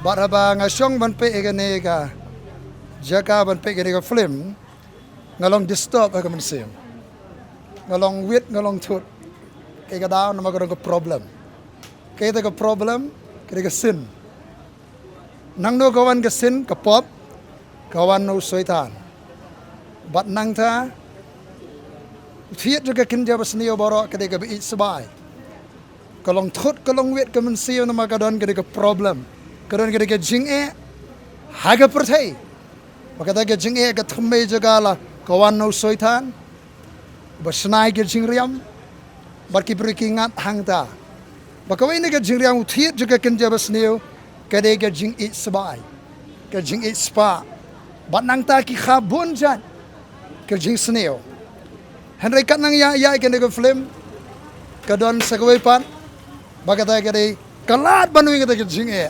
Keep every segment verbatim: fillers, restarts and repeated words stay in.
Bad haba nga shong ban peit ïa kane ka jaka ban peit ïa kane ka film, nga long disturb ha ka mynsiem. Nga long wit, nga long thut. Kaei ka daw? Namar ka don ka problem. Kaei kata ka problem? Ka dei ka sin. Nangno ka wan ka sin, ka pop? Ka wan na u Soitan. Bad nangta u thied jong ka kynja basniew baroh ka dei kaba ïeit sbai. Ka long thut, ka long wit ka mynsiem namar ka don kane ka problem. Ka don kane ka jingeh ha ka pyrthei. Bad kata ka jingeh ka thymmei jong ka la ka wan na u Soitan, ba shna ïa ka jingriam bad ki briew ki ngat hangta. Bad kawei na ka jingriam u thied jong ka kynja basniew ka dei ka jingïeit sbai, ka jingïeit spah. Bad nangta ki kha bun jait ka jingsniew. Hynrei katba nang ïa ïa ïa kane ka film, ka don sa kawei pat ba kata ka dei ka lad ban weng ïa kata ka jingeh,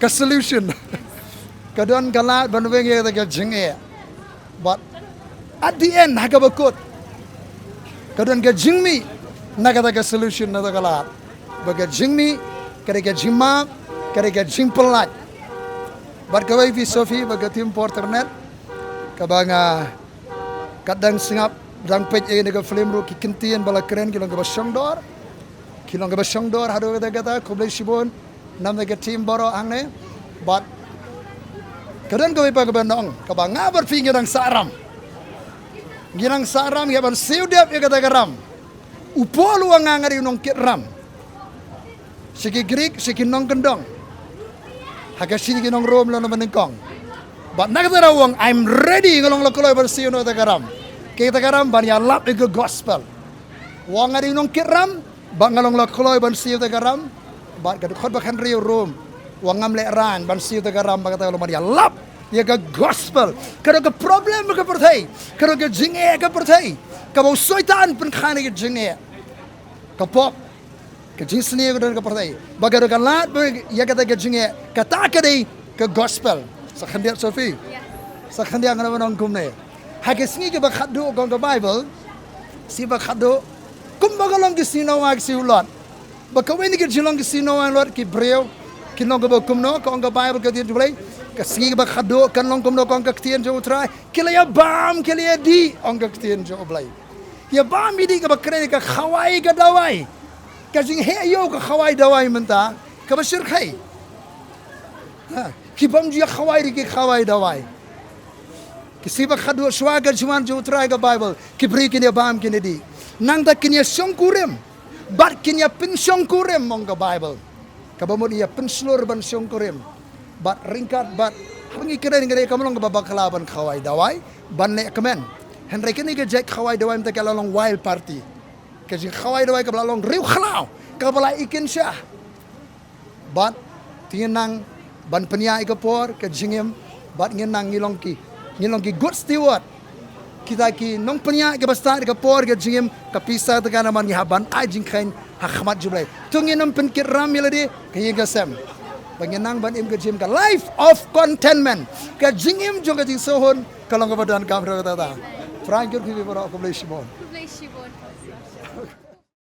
ka solution. Ka don ka lad ban weng ïa kata ka jingeh. Bad at the end, ha kaba kut, ka don ka jingmih na kata ka solution, na kata ka lad. Bad ka jingmih ka dei ka jingmap, ka dei ka jingpyllait. Bad kawei phi Sophie, bad ka team Porternet, kaba nga katba dang sngap, dang peit ïa kane ka film ruh, ki ktien ba la kren ki long kaba shongdor. Ki long kaba shongdor haduh katta katta. Khublei shibun na ka team baroh hangne. Bad ka don kawei pat kaba nong, kaba nga bad phi ngi dang sah ram. Ngi dang sah ram, ngi ban siew dep ïa kata ka ram. U Paul u ong nga dei u nongkit ram sha ki Grik, sha ki nongkyndong, ha ka shnong ki nong Rom lano ba nyngkong. Bad na kata ka daw u ong, "I'm ready, nga long la kloi ban siew na kata ka ram." Kata ka ram ban ïalap ïa ka gospel. U ong nga dei u nongkit ram, bad nga long la kloi ban siew kata ka ram. Bad ka dkhot ba khathynriew Rom u ong, "Ngam lehrain ban siew kata ka ram, bad kata ka long ban ïalap ïa ka gospel." Ka don ka problem ka pyrthei, ka don ka jingeh ka pyrthei, kaba u Soitan pynkha na ka jingeh. Ka pop, ka jingsniew ka don ka pyrthei. Bad ka don ka lad ba ïa kata ka jingeh, kata ka dei ka gospel. Sa khyndiat Sophie. Sa khyndiat, nga nang ong kumne. Ha ka sngi kaba khatduh, ka ong ka Bible, sngi ba khatduh, kumba ka long ka sngi Noah ka sngi Lot. Bad kawei na ka jinglong ka sngi Noah Lot ki briew kin long kaba kumno, ka ong ka Bible, ka ktien jong U Blei. Ka sngi kaba khatduh kan long kumno, ka ong ka ktien jong U Trai. Ki la ïabam, ki la ïadih, ong ka ktien jong U Blei. Ïabam ïadih kaba kren ka khawai ka dawai. Ka jingheh ïew ka khawai dawai mynta kaba shyrkhei. Ha, ki bym ju ïa khawai ruh ki khawai dawai. Ki sngi ba khatduh shuwa ka jingwan jong U Trai, ka Bible, ki briew kin ïabam, kin ïadih. Nangta kin ïashongkurim bad kin ïapynshongkurim, ong ka Bible. Kaba mut ïa pynshlur ban shongkurim. Bad ryngkat bad, haba ngi kren, ngi kren kam long kaba bakla ban khawai dawai, ban leh kmen. Hynrei kane ka jait khawai dawai mynta ka la long wild party. Ka jingkhawai dawai kaba la long riewkhlaw, kaba la ikin shah. Bad te ngin nang ban pynïaid ïa ka por, ka jingim, bad ngin nang, ngi long ki, ngi long ki good steward. Kita ki nongpynïaid kaba stad ïa ka por, ka jingim, ka pisa, te ka namar ngi hap ban ai jingkheiñ ha khmat jong U Blei. To ngin ym pynkit ram ïa lade, ka ïing ka sem. Ba ngin nang ban im ka jingim ka life of contentment. Ka jingim jong ka jingsngewhun ka long kaba donkam ruh kata. Trai kyrkhu ïa phi baroh, khublei shibun. Khublei shibun.